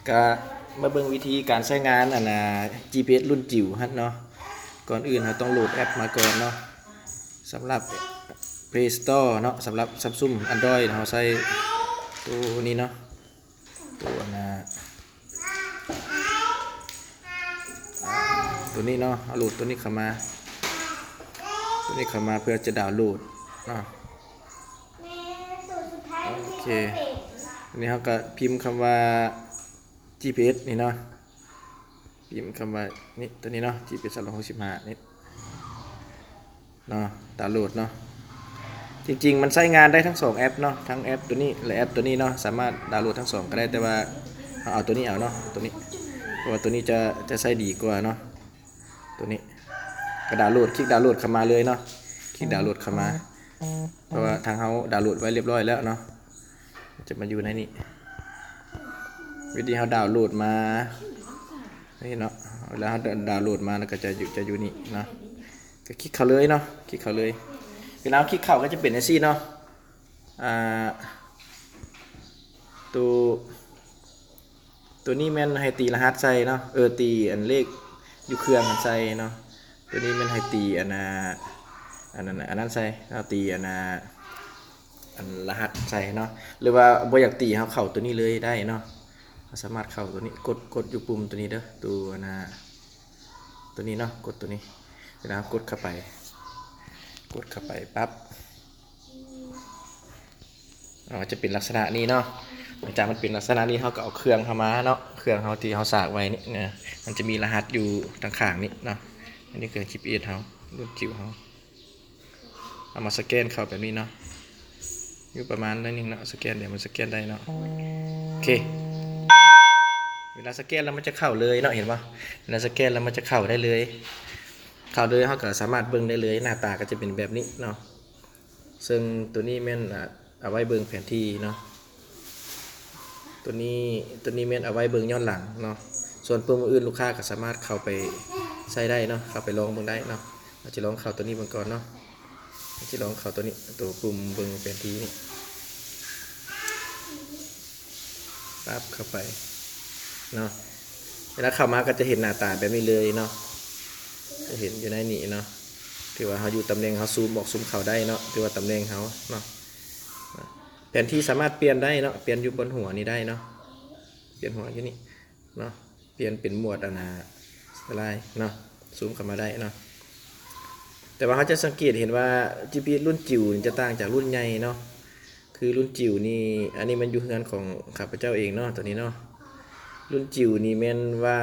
ກະມາເບິ່ງວິທີການໃຊ້ງານອັນນ່າ ຈີພີເອັສລຸ້ນຈິ໋ວຫັ້ນເນາະ. ກ່ອນອື່ນເຮົາຕ້ອງໂຫຼດແອັບມາກ່ອນເນາະ. ສຳລັບ Play Store ເນາະ, ສຳລັບ Samsung Android ເຮົາໃຊ້ໂຕນີ້ເນາະ, ໂຕອັນນ່າ ໂຕນີ້ເນາະ, ເຮົາໂຫຼດໂຕນີ້ເຂົ້າມາ, ໂຕນີ້ເຂົ້າມາເພື່ອຈະດາວໂຫຼດເນາະ. ໂອເຄ ນີ້ເຮົາກະພິມຄຳວ່າ ຈີພີເອັສນີ້ເນາະ, ພິມຄຳວ່ານີ້ ໂຕນີ້ເນາະ ຈີພີເອັສສາມຮ້ອຍຫົກສິບຫ້ານີ້ເນາະ, ດາວໂຫຼດເນາະ. ຈິງໆມັນໃຊ້ງານໄດ້ທັງສອງແອັບເນາະ, ທັງແອັບໂຕນີ້ ແລະ ແອັບໂຕນີ້ເນາະ, ສາມາດດາວໂຫຼດທັງສອງກະໄດ້, ແຕ່ວ່າເຮົາເອົາໂຕນີ້ເອົາເນາະ, ໂຕນີ້ ເພາະວ່າໂຕນີ້ຈະ ຈະໃຊ້ດີກວ່າເນາະ. ໂຕນີ້ກະດາວໂຫຼດ, ຄລິກດາວໂຫຼດເຂົ້າມາເລີຍເນາະ, ຄລິກດາວໂຫຼດເຂົ້າມາ ເພາະວ່າທາງເຮົາດາວໂຫຼດໄວ້ລຽບຮ້ອຍແລ້ວເນາະ. ຈະມາຢູ່ໃນນີ້ ວິທີເຮົາດາວໂຫຼດມານີ້ເນາະ, ເວລາເຮົາດາວໂຫຼດມາແລ້ວກະຈະຢູ່ ຈະຢູ່ນີ້ເນາະ, ກະຄລິກເຂົ້າເລີຍເນາະ, ຄລິກເຂົ້າເລີຍ. ເວລາເຮົາຄລິກເຂົ້າກະຈະເປັນຈັ່ງຊີ້ເນາະ. ອ່າ ໂຕ ໂຕນີ້ແມ່ນໃຫ້ຕີລະຫັດໃສ່ເນາະ, ເອີ ຕີອັນເລກຢູ່ເຄື່ອງຫັ້ນໃສ່ເນາະ. ໂຕນີ້ແມ່ນໃຫ້ຕີອັນນ່າ ອັນນັ້ນ ອັນນັ້ນໃສ່ເນາະ, ຕີອັນນ່າ ອັນລະຫັດໃສ່ເນາະ. ຫຼືວ່າບໍ່ຢາກຕີ ເຮົາເຂົ້າໂຕນີ້ເລີຍໄດ້ເນາະ, ເຮົາສາມາດເຂົ້າໂຕນີ້ ກົດ ກົດຢູ່ປຸ່ມໂຕນີ້ເດີ, ໂຕອັນນ່າ ໂຕນີ້ເນາະ, ກົດໂຕນີ້. ເວລາເຮົາກົດເຂົ້າໄປ ກົດເຂົ້າໄປປັບ ອາ ຈະເປັນລັກສະນະນີ້ເນາະ. ຫຼັງຈາກມັນເປັນລັກສະນະນີ້ ເຮົາກະເອົາເຄື່ອງເຮົາມາເນາະ, ເຄື່ອງເຮົາທີ່ເຮົາສາກໄວ້ນີ້ນະ, ມັນຈະມີລະຫັດຢູ່ທາງຂ້າງນີ້ເນາະ. ອັນນີ້ຄືຈີພີເອັສເຮົາ ລຸ້ນຈິ໋ວເຮົາ. ເອົາມາສະແກນເຂົ້າແບບນີ້ເນາະ, ຢູ່ປະມານໜ້ອຍໜຶ່ງເນາະ, ສະແກນ ດຽວມັນສະແກນໄດ້ເນາະ. ໂອເຄ ເວລາສະແກນແລ້ວມັນຈະເຂົ້າເລີຍເນາະ, ເຫັນບໍ່? ເວລາສະແກນແລ້ວມັນຈະເຂົ້າໄດ້ເລີຍ, ເຂົ້າເລີຍ ເຮົາກະສາມາດເບິ່ງໄດ້ເລີຍ, ໜ້າຕາກະຈະເປັນແບບນີ້ເນາະ. ເຊິ່ງໂຕນີ້ແມ່ນ ອາ ເອົາໄວ້ເບິ່ງແຜນທີ່ເນາະ, ໂຕນີ້ ໂຕນີ້ແມ່ນເອົາໄວ້ເບິ່ງຍ້ອນຫຼັງເນາະ. ສ່ວນປຸ່ມອື່ນ ລູກຄ້າກະສາມາດເຂົ້າໄປໃຊ້ໄດ້ເນາະ, ເຂົ້າໄປລອງເບິ່ງໄດ້ເນາະ. ເຮົາຈະລອງເຂົ້າໂຕນີ້ເບິ່ງກ່ອນເນາະ, ເຮົາຈະລອງເຂົ້າໂຕນີ້ ໂຕປຸ່ມເບິ່ງແຜນທີ່ນີ້ ປັບເຂົ້າໄປເນາະ. ເວລາເຂົ້າມາກະຈະເຫັນໜ້າຕາແບບນີ້ເລີຍເນາະ, ຈະເຫັນຢູ່ໃນນີ້ເນາະ. ຖືວ່າເຮົາຢູ່ຕຳແໜ່ງ ເຮົາຊູມອອກຊູມເຂົ້າໄດ້ເນາະ, ຖືວ່າຕຳແໜ່ງເຮົາເນາະ. ແຜນທີ່ສາມາດປ່ຽນໄດ້ເນາະ, ປ່ຽນຢູ່ບົນຫົວນີ້ໄດ້ເນາະ, ປ່ຽນຫົວຢູ່ນີ້ເນາະ, ປ່ຽນເປັນໝວດອັນນ່າ ສະໄລເນາະ, ຊູມເຂົ້າມາໄດ້ເນາະ. ແຕ່ວ່າເຮົາຈະສັງເກດເຫັນວ່າ ຈີພີເອັສລຸ້ນຈິ໋ວນີ້ຈະຕ່າງຈາກລຸ້ນໃຫຍ່ເນາະ. ຄືລຸ້ນຈິ໋ວນີ້ ອັນນີ້ແມ່ນຢູ່ເຮືອນຂອງຂ້າພະເຈົ້າເອງເນາະ, ໂຕນີ້ເນາະ. ລຸ້ນຈິ໋ວນີ້ແມ່ນວ່າ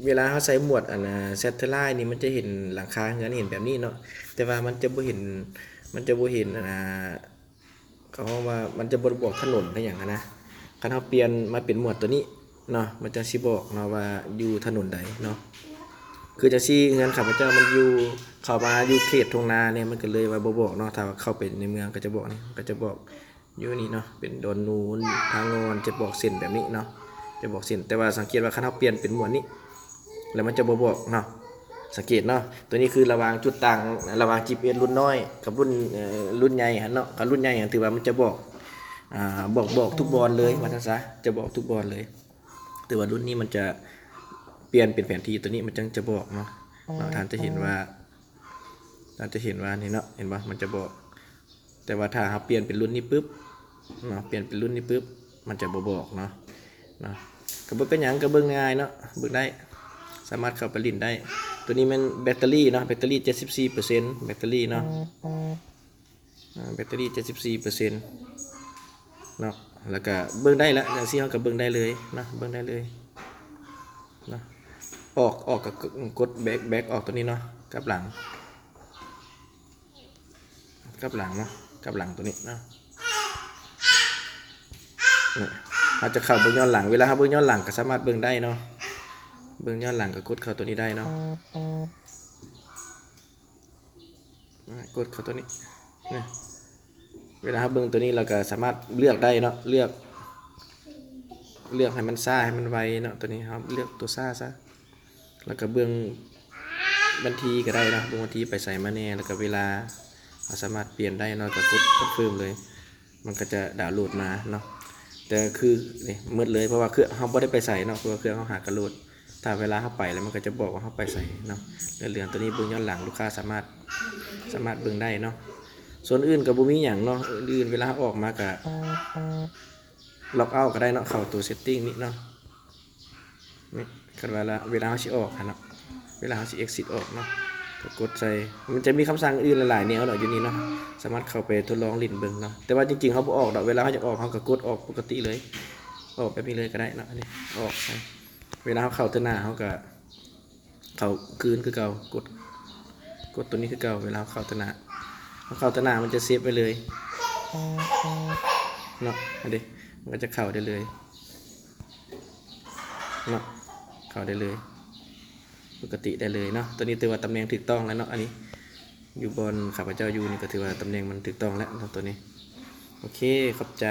ເວລາເຮົາໃສ່ໝວດອັນນ່າ ແຊັດເທີລາຍນີ້ ມັນຈະເຫັນຫຼັງຄາເຮືອນ ເຫັນແບບນີ້ເນາະ, ແຕ່ວ່າມັນຈະບໍ່ເຫັນ ມັນຈະບໍ່ເຫັນອັນນ່າ ເຂົາເວົ້າວ່າມັນຈະບໍ່ໄດ້ບອກຖະໜົນອີ່ຫຍັງຫັ້ນນະ. ຄັນເຮົາປ່ຽນມາເປັນໝວດໂຕນີ້ເນາະ ມັນຈັ່ງຊິບອກເນາະວ່າຢູ່ຖະໜົນໃດເນາະ. ຄືຈັ່ງຊີ້ ເຮືອນຂ້າພະເຈົ້າມັນຢູ່ ເຂົ້າມາຢູ່ເຂດທົ່ງນາແດ່ ມັນກະເລີຍວ່າບໍ່ບອກເນາະ. ຖ້າວ່າເຂົ້າໄປໃນເມືອງກະຈະບອກນີ້ ກະຈະບອກຢູ່ນີ້ເນາະ ເປັນດອນນູນ ທາງງອນ ຈະບອກເສັ້ນແບບນີ້ເນາະ ຈະບອກເສັ້ນ. ແຕ່ວ່າສັງເກດວ່າຄັນເຮົາປ່ຽນເປັນໝວດນີ້ ແລ້ວມັນຈະບໍ່ບອກເນາະ. ສັງເກດເນາະ ໂຕນີ້ຄືລະຫວ່າງຈຸດຕ່າງ ລະຫວ່າງ ຈີພີເອັສ ລຸ້ນນ້ອຍກັບລຸ້ນ ເອີ ລຸ້ນໃຫຍ່ຫັ້ນເນາະ. ຄັນລຸ້ນໃຫຍ່ຫັ້ນຖືວ່າມັນຈະບອກ ອາ ບອກ ບອກທຸກບ່ອນເລີຍ ວ່າຊັ້ນຊະ ຈະບອກທຸກບ່ອນເລີຍ. ແຕ່ວ່າລຸ້ນນີ້ມັນຈະປ່ຽນເປັນແຜນທີ່ ໂຕນີ້ມັນຈັ່ງຈະບອກເນາະ. ເນາະ ທ່ານຈະເຫັນວ່າ ທ່ານຈະເຫັນວ່ານີ້ເນາະ ເຫັນບໍ່ ມັນຈະບອກ. ແຕ່ວ່າຖ້າເຮົາປ່ຽນເປັນລຸ້ນນີ້ປຶບເນາະ ປ່ຽນເປັນລຸ້ນນີ້ປຶບ ມັນຈະບໍ່ບອກເນາະ ເນາະ. ກະບໍ່ເປັນຫຍັງ ກະເບິ່ງງ່າຍເນາະ ເບິ່ງໄດ້ ສາມາດເຂົ້າໄປຫຼິ້ນໄດ້. ໂຕນີ້ແມ່ນແບັດເຕີຣີເນາະ ແບັດເຕີຣີເຈັດສິບສີ່ເປີເຊັນ ແບັດເຕີຣີເນາະ ອາ ແບັດເຕີຣີເຈັດສິບສີ່ເປີເຊັນເນາະ. ແລ້ວກະເບິ່ງໄດ້ລະ ຈັ່ງຊີ້ເຮົາກະເບິ່ງໄດ້ເລີຍເນາະ ເບິ່ງໄດ້ເລີຍເນາະ. ອອກ ອອກກະກົດແບັກ ແບັກອອກໂຕນີ້ເນາະ ກັບຫຼັງ ກັບຫຼັງເນາະ ກັບຫຼັງໂຕນີ້ເນາະ. ນີ້ ເຮົາຈະເຂົ້າເບິ່ງຍ້ອນຫຼັງ ເວລາເຮົາເບິ່ງຍ້ອນຫຼັງກະສາມາດເບິ່ງໄດ້ເນາະ ເບິ່ງຍ້ອນຫຼັງກະກົດເຂົ້າໂຕນີ້ໄດ້ເນາະ ອາ ກົດເຂົ້າໂຕນີ້ ນີ້ ເວລາເຮົາເບິ່ງໂຕນີ້ ເຮົາກະສາມາດເລືອກໄດ້ເນາະ ເລືອກ ເລືອກໃຫ້ມັນຊ້າ ໃຫ້ມັນໄວເນາະ. ໂຕນີ້ເຮົາເລືອກໂຕຊ້າຊະ ແລ້ວກະເບິ່ງວັນທີກະໄດ້ເນາະ ເບິ່ງວັນທີໄປໃສມາແດ່ ແລ້ວກະເວລາ ເຮົາສາມາດປ່ຽນໄດ້ເນາະ ກະກົດຄອນເຟີມເລີຍ ມັນກະຈະດາວໂຫຼດມາເນາະ. ແຕ່ຄືນີ້ໝົດເລີຍ ເພາະວ່າເຄື່ອງເຮົາບໍ່ໄດ້ໄປໃສເນາະ ເພາະວ່າເຄື່ອງເຮົາຫາກະໂຫຼດ. ຖ້າເວລາເຮົາໄປແລ້ວ ມັນກໍຈະບອກວ່າເຮົາໄປໃສເນາະ. ເຫລືອງໂຕນີ້ເບິ່ງຍ້ອນຫຼັງ ລູກຄ້າສາມາດ ສາມາດເບິ່ງໄດ້ເນາະ. ສ່ວນອື່ນກໍບໍ່ມີຫຍັງເນາະ. ອື່ນເວລາເຮົາອອກມາກໍ ລັອກເອົາກໍໄດ້ເນາະ ເຂົ້າໂຕເຊັດຕິ້ງນີ້ເນາະ. ນີ້ ຄັນວ່າລະ ເວລາເຮົາຊິອອກຫັ້ນເນາະ ເວລາເຮົາຊິເອັກຊິດອອກເນາະ ກໍກົດໃສ່. ມັນຈະມີຄຳສັ່ງອື່ນຫຼາຍໆແນວເນາະ ຢູ່ນີ້ເນາະ ສາມາດເຂົ້າໄປທົດລອງຫຼິ້ນເບິ່ງເນາະ. ແຕ່ວ່າຈິງໆເຮົາບໍ່ອອກດອກ ເວລາເຮົາຢາກອອກ ເຮົາກໍກົດອອກປົກກະຕິເລີຍ ອອກແບບນີ້ເລີຍກໍໄດ້ເນາະ. ອັນນີ້ອອກໃສ່ ເວລາເຮົາເຂົ້າເທື່ອໜ້າ ເຮົາກໍເຂົ້າຄືນຄືເກົ່າ ກົດ ກົດໂຕນີ້ຄືເກົ່າ. ເວລາເຮົາເຂົ້າເທື່ອໜ້າ ເຮົາເຂົ້າເທື່ອໜ້າ ມັນຈະເຊບໄວ້ເລີຍເນາະ. ອັນນີ້ ມັນກໍຈະເຂົ້າໄດ້ເລີຍ ເນາະ ເຂົ້າໄດ້ເລີຍ ປົກກະຕິໄດ້ເລີຍເນາະ. ໂຕນີ້ຖືວ່າຕຳແໜ່ງຖືກຕ້ອງແລ້ວເນາະ. ອັນນີ້ຢູ່ບ່ອນຂ້າພະເຈົ້າຢູ່ນີ້ ກໍຖືວ່າຕຳແໜ່ງມັນຖືກຕ້ອງແລ້ວເນາະ ໂຕນີ້. ໂອເຄ ຂອບໃຈ.